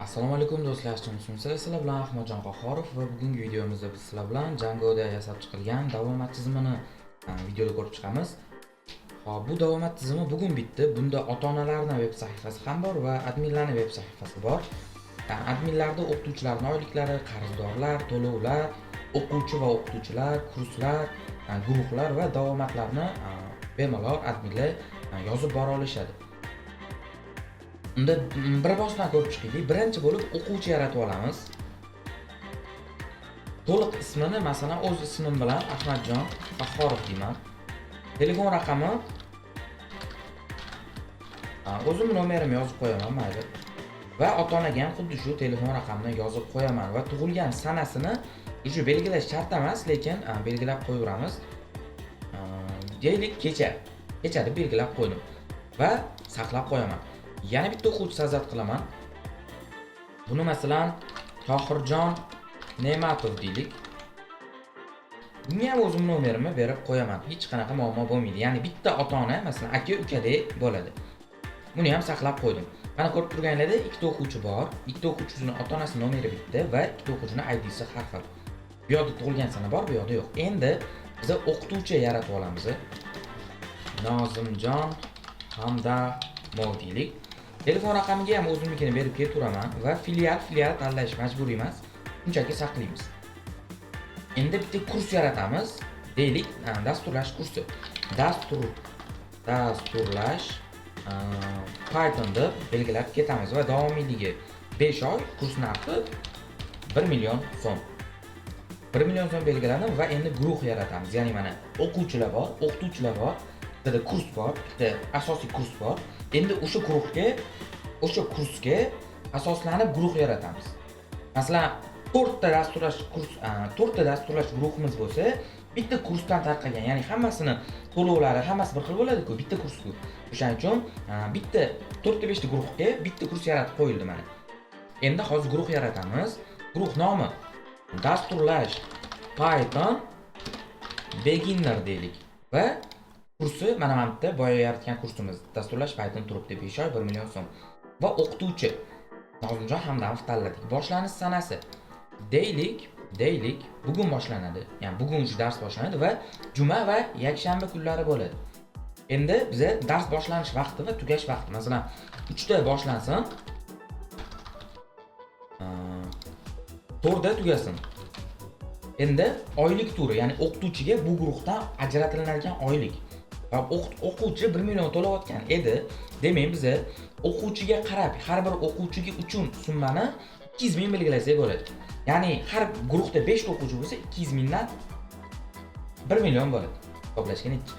Assalomu alaykum, do'stlar, yaxshimisizlar? Sizlar bilan Ahmadjon Qahhorov va bugungi videomizda biz sizlar bilan Django'da yasab chiqilgan davomat tizimini videoda ko'rib chiqamiz. Xo'p, bu davomat tizimi bugun bitdi. Bunda ota-onalarning veb sahifasi ham bor va adminlarning veb sahifasi bor. Adminlarda o'qituvchilarning oyliklari, qarzdorlar, to'lovlar, o'quvchi va o'qituvchilar, kurslar, guruhlar va davomatlarni bemalol adminlar yozib bora olishadi. Unda bir bosdan ko'rib chiqaylik. Birinchi bo'lib o'quvchi yaratib olamiz. To'liq ismini, masalan, o'z ismim bilan Ahmadjon Qahhorov deyman. Telefon raqami, o'zimni nomerimni yozib qo'yaman, mayli. Va ota-onaga ham xuddi shu telefon raqamini yozib qo'yaman va tug'ilgan sanasini уже belgilash shart emas, lekin belgilab qo'yaveramiz. Deylik, kecha. Kecha deb belgilab qo'ydim va saqlab qo'yaman. Yana bitta o'quvchi создать qilaman. Buni, masalan, Tohirjon Ne'matov deylik. Bunga ham o'zim nomerimni berib qo'yaman. Hech qanaqa muammo bo'lmaydi. Ya'ni bitta ota-ona, masalan, aka ukadek bo'ladi. Buni ham saqlab qo'ydim. Mana, ko'rib turganinglardek, ikkita o'quvchi bor. Ikkita o'quvchini ota-onasi nomeri bitta va ikkita o'quvchini IDsi har xil. Bu yoqda tug'ilgan sana bor, bu yoqda yo'q. Endi biz o'qituvchi yaratib olamiz. Nozimjon Hamdamov deylik. Telefon raqamiga ham o'zimnikini berib ketaveraman va filial tanlash majburiy emas. Shunchaki saqlaymiz. Endi bitta kurs yaratamiz. Deylik, dasturlash kursi. Dasturlash Python deb belgilab ketamiz va davomiyligi 5 oy, kurs narxi 1 million so'm. 1 million so'm belgiladim va endi guruh yaratamiz. Ya'ni mana o'quvchilar bor, o'qituvchilar bor, bitta kurs bor, bitta asosiy kurs bor. Endi o'sha guruhga, o'sha kursga asoslanib guruh yaratamiz. Masalan, to'rtta dasturlash kurs, to'rtta dasturlash guruhimiz bo'lsa, bitta kursdan tarqagan, ya'ni hammasini to'lovlari, hammasi bir xil bo'ladi-ku, bitta kursku. O'shaning uchun bitta to'rtta, beshta guruhga bitta kurs yaratib qo'yildi mana. Endi hozir guruh yaratamiz. Guruh nomi dasturlash Python beginner deylik va kursi mana bu yerda boya yaratgan kursimiz, dasturlash Python turibdi, 5 oy, 1 million so'm va o'qituvchi Nozimjon Hamdamov tanladik. Boshlanish sanasi, deylik, bugun boshlanadi, ya'ni bugun shu dars boshlanadi va juma va yakshanba kunlari bo'ladi. Endi biza dars boshlanish vaqti va tugash vaqti, masalan, 3da boshlansin, 4da tugasin. Endi oylik turi, ya'ni o'qituvchiga bu guruhdan ajratilinadigan oylik va o'quvchi 1 million to'layotgan edi. Demak, biza o'quvchiga qarab har bir o'quvchiga uchun summani 200 ming belgilasak bo'ladi. Ya'ni har guruhda 5 ta o'quvchi bo'lsa, 200 mingdan 1 million bo'ladi. Hisoblashga nechi?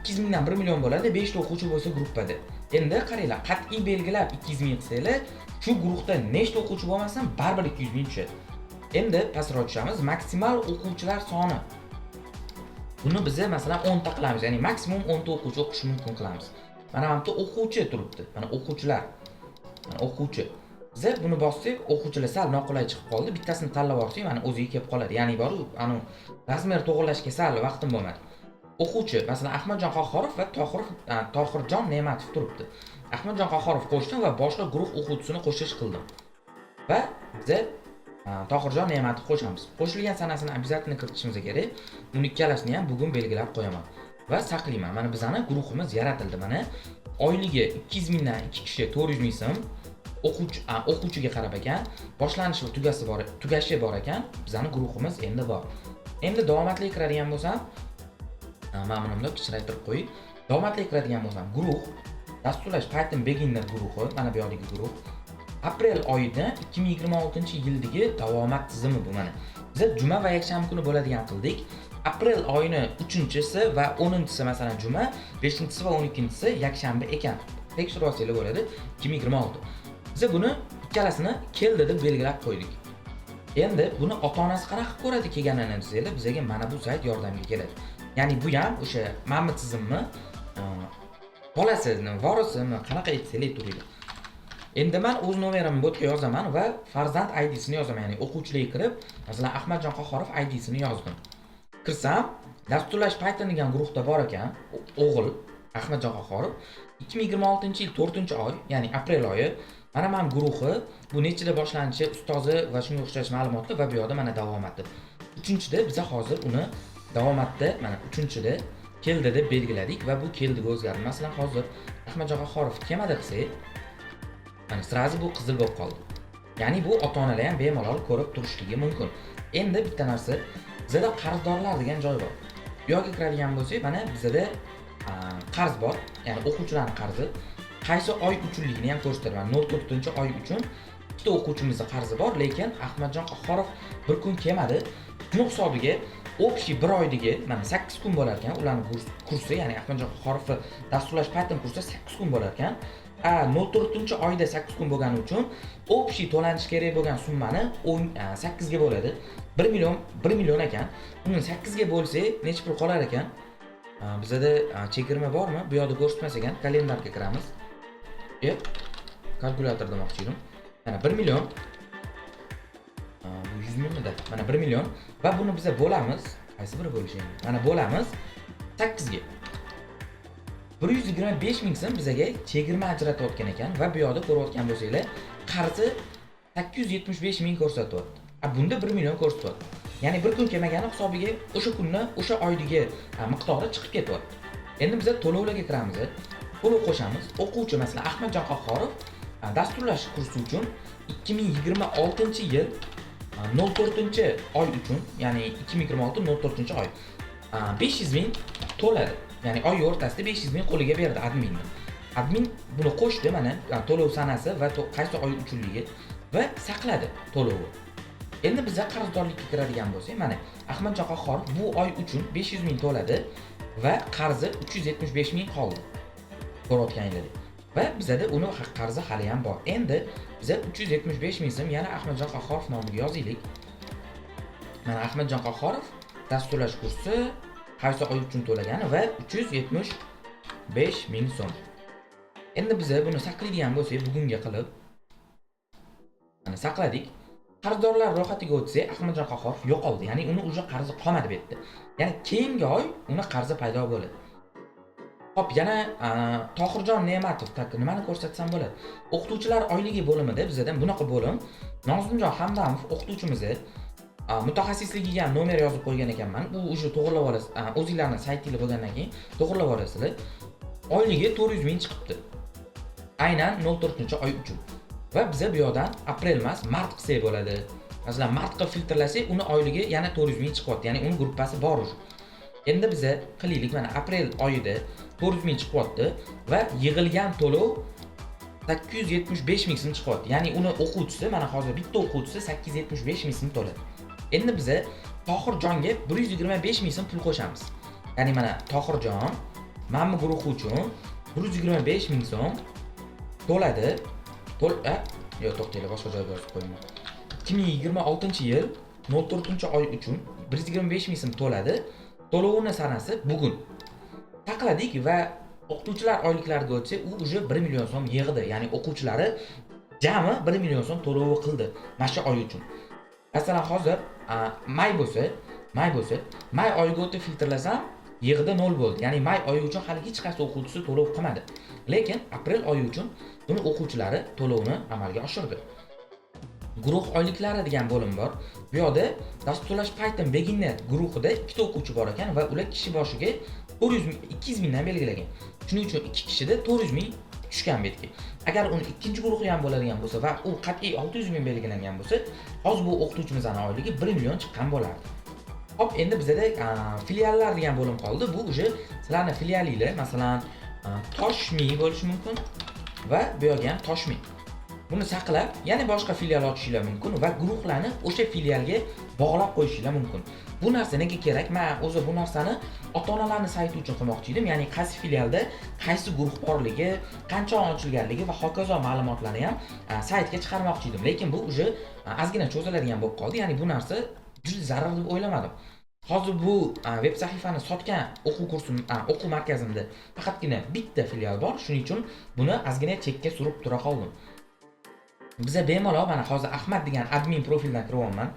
200 mingdan 1 million bo'ladi 5 ta o'quvchi bo'lsa gruppada. Endi qaranglar, qat'iy belgilab 200 ming qilsanglar, shu guruhda nechta o'quvchi bo'lmasin, baribir 200 ming tushadi. Endi pastroq tushamiz. Maksimal o'quvchilar soni. Buni biza, masalan, 10 ta qilamiz, ya'ni maksimum 10 ta o'quvchi o'qishi mumkin qilamiz. Mana bu yerda o'quvchi turibdi. Mana o'quvchilar. Mana o'quvchi. Biza buni bossak, o'quvchilar sal noqulay chiqib qoldi. Bittasini tanlab olsak, mana o'ziga kelib qoladi. Ya'ni bor, anu размер to'g'irlashga sal vaqtim bo'lmadi. O'quvchi, masalan, Ahmadjon Qahhorov va Tohirjon Ne'matov turibdi. Ahmadjon Qahhorov qo'shdim va boshqa guruh o'quvchisini qo'shish qildim. Va biza Tohirjon Ne'matov qo'shamiz. Qo'shilgan sanasini обязательно kiritishimiz kerak. Uni ikkalasini ham bugun belgilab qo'yaman va saqlayman. Mana, bizani guruhimiz yaratildi mana. Oyligi 200 mingdan, 2 kishi 400 ming so'm. O'quvchi, o'quvchiga qarab ekan, boshlanishi va tugasi bor, tugashi bor ekan. Bizani guruhimiz endi bor. Endi davomatli kiradigan bo'lsam, mana buni bundoq kichraytirib qo'ying. Davomatli kiradigan bo'lsam, guruh dasturlash Python beginner guruhi, mana bu yoqdagi guruh. Aprel oyida 2026-yildagi davomat tizimi bu mana. Biza juma va yakshanba kuni bo'ladigan qildik. Aprel oyini 3-chisi va 10-chisi, masalan, juma, 5-chisi va 12-chisi yakshanba ekan. Tekshirib olsanglar bo'ladi, 2026. Biza buni ikkalasini keldi deb belgilab qo'ydik. Endi buni ota-onasi qanaqa qilib ko'radi kelganini desanglar, bizga mana bu sayt yordamga keladi. Ya'ni bu ham o'sha mana bu tizimni bolasini, vorisimi, qanaqa aytsanglar aytaveringlar. Endi men o'z nomerimni bu yerga yozaman va farzand IDsini yozaman. Ya'ni o'quvchilarga kirib, masalan, Ahmadjon Qahhorov IDsini yozdim. Kirsam, dasturlash Python degan guruhda bor ekan, o'g'il Ahmadjon Qahhorov 2026-yil 4-oy, ya'ni aprel oyi. Mana guruhi bu nechida boshlanishi, ustozi va shunga o'xshash ma'lumotlar va bu yoqda mana davomati. Uchinchida biza hozir uni davomatda mana uchinchida keldi deb belgiladik va bu keldiga o'zgardi. Masalan, hozir Ahmadjon Qahhorov kelmadi desak, mana сразу bu qizil bo'lib qoldi. Ya'ni bu ota-onalar ham bemalol ko'rib turishligi mumkin. Endi bitta narsa, bizada qarzdorlar degan joy bor. Bu yoqqa kiradigan bo'lsak, mana bizada qarz bor, ya'ni o'quvchilarning qarzi qaysi oy uchunligini ham ko'rsatadi. Mana 04-oy uchun ikkita o'quvchimizda qarzi bor, lekin Ahmadjon Qahhorov bir kun kelmadi. Shuni hisobiga общий bir oydagi mana 8 kun bo'lar ekan ularning kursi, ya'ni Ahmadjon Qahhorovni dasturlash Python kursi 8 kun bo'lar ekan. 04-oyda 8 kun bo'lgani uchun общий to'lanishi kerak bo'lgan summani 8 ga bo'ladi. 1 million, 1 million ekan. Uni 8 ga bo'lsak, necha pul qolar ekan? Bizada chegirma bormi? Bu yoqda ko'rsatmas ekan. Kalendarga kiramiz. Yo'q. Kalkulyator demoqchi edim. Mana 1 million. Bu 100 mingmidi? Mana 1 million va buni biza bo'lamiz. Qaysi biri bo'lishi endi? Mana bo'lamiz 8 ga. 125 ming so'm bizaga chegirma ajratayotgan ekan va bu yoqda ko'rayotgan bo'lsanglar, qarzi 875 ming ko'rsatyapti. Bunda 1 million ko'rsatyapti. Ya'ni bir kun kelmagani hisobiga o'sha kunni, o'sha oydagi miqdori chiqib ketyapti. Endi biza to'lovlarga kiramiz. To'lov qo'shamiz. O'quvchi, masalan, Ahmadjon Qahhorov dasturlash kursi uchun 2026-yil 04-oy uchun, ya'ni 2026 04-oy 500 ming to'ladi. Ya'ni oy o'rtasida 500 ming qo'liga berdi adminni. Admin buni qo'shdi, mana to'lov sanasi va qaysi oy uchunligi va saqladi to'lovni. Endi biza qarzdorlikka kiradigan bo'lsak, mana Ahmadjon Qahhorov bu oy uchun 500 ming to'ladi va qarzi 375 ming qoldi. Ko'rayotganingizdek. Va bizada uni qarzi hali ham bor. Endi biza 375 ming so'm yana Ahmadjon Qahhorov nomiga yozaylik. Mana Ahmadjon Qahhorov dasturlash kursi qaysi oy uchun to'lagani va 375 ming so'm. Endi biza buni saqlaydigan bo'lsak, bugunga qilib mana saqladik. Qarzdorlar ro'yxatiga o'tsak, Ahmadjon Qahhorov yo'qoldi. Ya'ni uni уже qarzi qolmadi bu yerda. Ya'ni keyingi oy uni qarzi paydo bo'ladi. Xo'p, yana Tohirjon Ne'matov, так, nimani ko'rsatsam bo'ladi? O'qituvchilar oyligi bo'limida bizadan bunaqa bo'lim. Nozimjon Hamdamov o'qituvchimiz mutaxassisligiga ham nomer yozib qo'ygan ekanman. U уже to'g'irlab olasiz. O'zinglarni saytinglar bo'lgandan keyin to'g'irlab olasizlar. Oyligi 400 ming chiqibdi. Aynan 04-oy uchun. Va biza bu yoqdan aprel emas, mart qilsak bo'ladi. Masalan, mart qilib filtrlasak, uni oyligi yana 400 ming chiqyapti. Ya'ni uni gruppasi bor уже. Endi biza qilaylik, mana aprel oyida 400 ming chiqyapti va yig'ilgan to'lov 875 ming so'm chiqyapti. Ya'ni uni o'quvchisi, mana hozir bitta o'quvchisi 875 ming so'm to'ladi. Endi biza Tohirjonga 125 ming so'm pul qo'shamiz. Ya'ni mana Tohirjon mana bu guruhi uchun 125 ming so'm to'ladi. To'l, a, yo'q, to'xtanglar, boshqa joyga yozib qo'yman. 2026-yil 04-oy uchun 125 ming so'm to'ladi. To'lovini sanasi bugun. Saqladik va o'qituvchilar oyliklariga o'tsak, u уже 1 million so'm yig'di. Ya'ni o'quvchilari jami 1 million so'm to'lovi qildi mana shu oy uchun. Masalan, hozir may bo'lsa, may oyiga o'tib filtrlasam, yig'di 0 bo'ldi. Ya'ni may oyi uchun hali hech qaysi o'quvchisi to'lov qilmadi. Lekin aprel oyi uchun buni o'quvchilari to'lovni amalga oshirdi. Guruh oyliklari degan bo'lim bor. Bu yoqda dasturlash Python beginner guruhida ikkita o'quvchi bor ekan va ular kishi boshiga 400 ming, 200 mingdan belgilagan. Shuning uchun ikki kishida 400 ming tushgan bu yerga. Agar uni ikkinchi guruhi ham bo'ladigan bo'lsa va u qat'iy 600 ming belgilangan bo'lsa, hozir bu o'qituvchimizni oyligi 1 million chiqqan bo'lardi. Xo'p, endi bizada filiallar degan bo'lim qoldi. Bu уже sizlarning filialinglar, masalan, Toshmi bo'lishi mumkin va bu yoqga ham Toshmi. Buni saqlab, yana boshqa filial ochishinglar mumkin va guruhlarni o'sha filialga bog'lab qo'yishinglar mumkin. Bu narsa nega kerak? Men o'zi bu narsani ota-onalarning sayti uchun qilmoqchi edim. Ya'ni qaysi filialda qaysi guruh borligi, qancha ochilganligi va hokazo ma'lumotlarni ham saytga chiqarmoqchi edim. Lekin bu уже ozgina cho'ziladigan bo'lib qoldi. Ya'ni bu narsa juda zarur deb o'ylamadim. Hozir bu veb sahifani sotgan o'quv kursim, o'quv markazimda faqatgina bitta filial bor. Shuning uchun buni ozgina chekka surib tura qoldim. Biza bemalol mana hozir Ahmad degan admin profildan kiryapman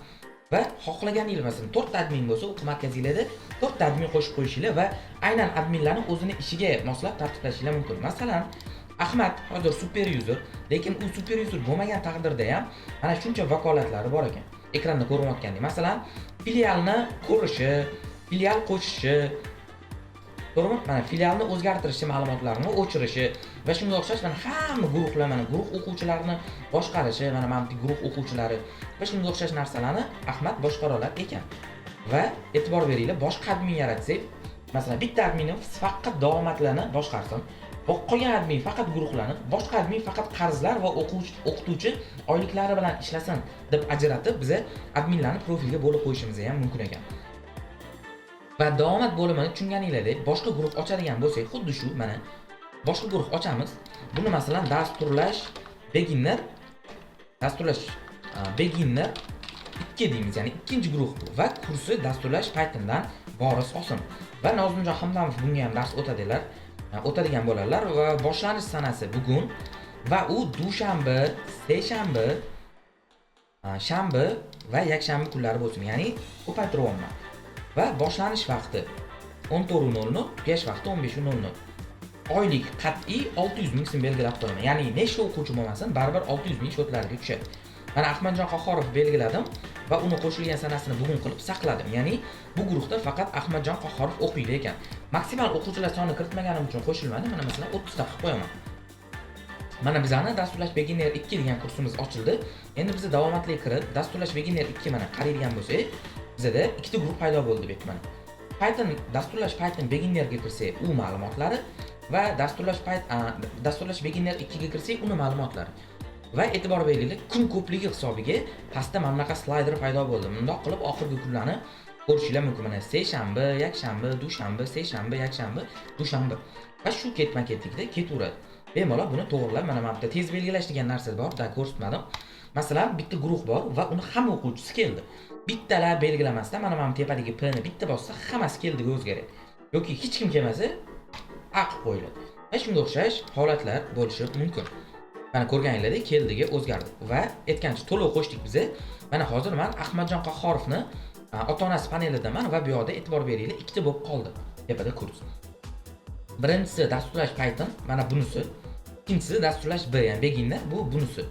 va xohlaganingiz, masalan, 4 ta admin bo'lsa, o'quv markazingizda 4 ta admin qo'shib qo'yishinglar va aynan adminlarni o'zini ishiga moslab tartiblashinglar mumkin. Masalan, Ahmad hozir super user, lekin u super user bo'lmagan taqdirda ham mana shuncha vakolatlari bor ekan. Ekranda ko'rinayotgandek. Masalan, filialni ko'rishi, filial qo'shishi, to'g'rimi? Mana filialni o'zgartirishi, ma'lumotlarni o'chirishi va shunga o'xshash mana hamma guruhlar, mana guruh o'quvchilarini boshqarishi, mana bu guruh o'quvchilari va shunga o'xshash narsalarni Ahmad boshqara olar ekan. Va e'tibor beringlar, boshqa admin yaratsak, masalan, bitta adminimiz faqat davomatlarni boshqarsin, qolgan admin faqat guruhlarni, boshqa admin faqat qarzlar va o'quvchi, o'qituvchi oyliklari bilan ishlasin deb ajratib, biza adminlarni profilga bo'lib qo'yishimiz ham mumkin ekan. Va davomat bo'limini tushunganinglardek, boshqa guruh ochadigan bo'lsak, xuddi shu mana boshqa guruh ochamiz. Buni, masalan, dasturlash beginner 2 deymiz, ya'ni ikkinchi guruh bu va kursi dasturlash Pythondan Boris Osim va Nozimjon Hamdamov bunga ham dars o'tadigan bo'ladilar va boshlanish sanasi bugun va u dushanba, seshanba, shanba va yakshanba kunlari bo'lsin, ya'ni ko'paytiryapman. Va boshlanish vaqti 14:00, tugash vaqti 15:00. Oylik qat'iy 600 ming so'm belgilab qo'yaman, ya'ni nechta o'quvchi bo'lmasin, baribir 600 ming счёт lariga tushadi. Mana Ahmadjon Qahhorov belgiladim va uni qo'shilgan sanasini bugun qilib saqladim, ya'ni bu guruhda faqat Ahmadjon Qahhorov o'qiydi ekan. Maksimal o'quvchilar sonini kiritmaganim uchun qo'shilmadi. Mana, masalan, 30 ta qilib qo'yaman. Mana bizani dasturlash beginner 2 degan kursimiz ochildi. Endi biz davomatli kirib, dasturlash beginner 2, mana qaraydigan bo'lsak, bizada ikkita guruh paydo bo'ldi bu yerda. Mana Python, dasturlash Python beginnerga kirsak, u ma'lumotlari va dasturlash beginner 2 ga kirsak, uni ma'lumotlari. Va e'tibor beringlar, kun ko'pligi hisobiga pastda mana bunaqa slayder paydo bo'ldi. Bundoq qilib oxirgi kunlarni ko'rishinglar mumkin. Mana seshanba, yakshanba, dushanba, seshanba, yakshanba, dushanba va shu ketma ketlikda ketaveradi. Bemalol buni to'g'irlab, mana bu yerda tez belgilash degan narsa bor da, ko'rsatmadim. Masalan, bitta guruh bor va uni hamma o'quvchisi keldi, bittalab belgilamasdan mana bu tepadagi p ni bitta bossa, hammasi keldiga o'zgaradi yoki hech kim kelmasa, a qilib qo'yiladi va shunga o'xshash holatlar bo'lishi mumkin. Mana ko'rganinglardek, keldiga o'zgardi. Va aytgancha, to'lov qo'shdik biza. Mana hozir man Ahmadjon Qahhorovni ota onasi panelidaman va bu yoqda e'tibor beringlar, ikkita bo'lib qoldi tepada kurs. Birinchisi dasturlash Python, mana bunisi, ikkinchisi dasturlash b, ya'ni beginner, bu bunisi.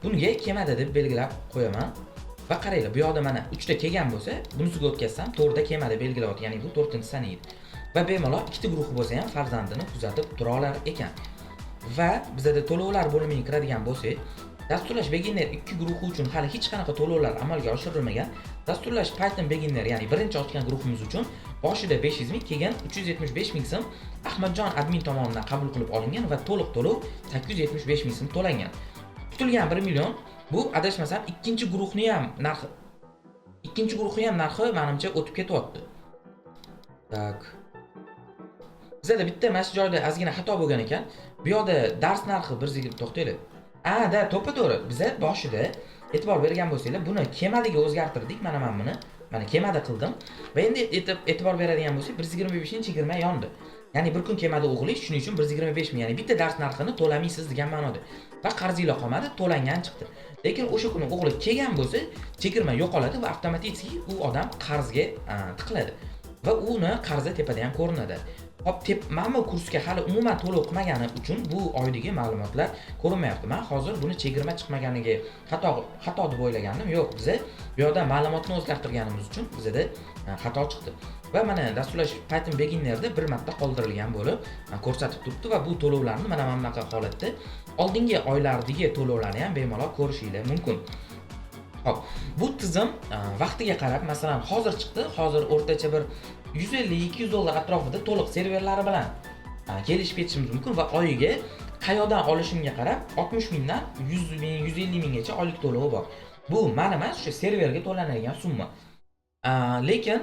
Bunga kelmadi deb belgilab qo'yaman va qaranglar, bu yoqda mana uchta kelgan bo'lsa, bunisiga o'tkazsam, to'rtda kelmadi belgilayapti, ya'ni bu to'rtinchi sana edi. Va bemalol ikkita guruhi bo'lsa ham, farzandini kuzatib tura olar ekan. Va bizada to'lovlar bo'limiga kiradigan bo'lsak, dasturlash beginner ikki guruhi uchun hali hech qanaqa to'lovlar amalga oshirilmagan. Dasturlash Python beginner, ya'ni birinchi ochgan guruhimiz uchun boshida 500 ming, keyin 375 ming so'm Ahmadjon admin tomonidan qabul qilib olingan va to'liq to'lov 875 ming so'm to'langan. Kutilgan 1 million. Bu, adashmasam, ikkinchi guruhni ham narxi, ikkinchi guruhni ham narxi, manimcha, o'tib ketyapti. Так, bizada bitta mana shu joyda ozgina xato bo'lgan ekan. Bu yoqda dars narxi 120, to'xtanglar, a да, to'ppa to'g'ri. Biza boshida, e'tibor bergan bo'lsanglar, buni kemadiga o'zgartirdik. Mana man buni mana kemada qildim va endi e'tibor beradigan bo'lsak, 125 ning chegirma yondi, ya'ni bir kun kemada o'g'lish. Shuning uchun 125 ming, ya'ni bitta dars narxini to'lamaysiz degan ma'noda va qarzinglar qolmadi, to'langan chiqdi. Lekin o'sha kuni o'g'li kelgan bo'lsa, chegirma yo'qoladi va avtomatik u odam qarzga tiqiladi va uni qarzi tepada ham ko'rinadi. Hop, mana bu kursga hali umuman to'lov qilmagani uchun bu oydagi ma'lumotlar ko'rinmayapti. Man hozir buni chegirma chiqmaganiga xato deb o'ylagandim. Yo'q, biza bu yoqda ma'lumotni o'zgartirganimiz uchun bizada xato chiqdi. Va mana dasturlash Python beginnerda bir marta qoldirilgan bo'lib ko'rsatib turibdi va bu to'lovlarni mana bunaqa holatda oldingi oylardagi to'lovlarni ham bemalol ko'rishinglar mumkin. Hop, bu tizim vaqtiga qarab, masalan, hozir chiqdi, hozir o'rtacha bir 150-200 dollar atrofida to'liq serverlari bilan kelishib ketishimiz mumkin va oyiga qayoqdan olishimga qarab 60 mingdan 100 ming, 150 minggacha oylik to'lovi bor. Bu mani emas, o'sha serverga to'lanadigan summa. Lekin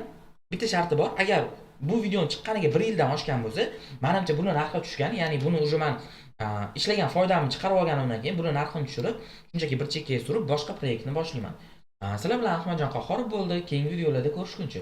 bitta sharti bor. Agar bu videoni chiqqaniga bir yildan oshgan bo'lsa, manimcha, buni narxi tushgan, ya'ni buni уже man ishlagan foydamni chiqarib olganimdan keyin buni narxini tushirib, shunchaki bir chekkaga surib, boshqa proyektni boshlayman. Sizlar bilan Ahmadjon Qahhorov bo'ldi. Keyingi videolarda ko'rishguncha.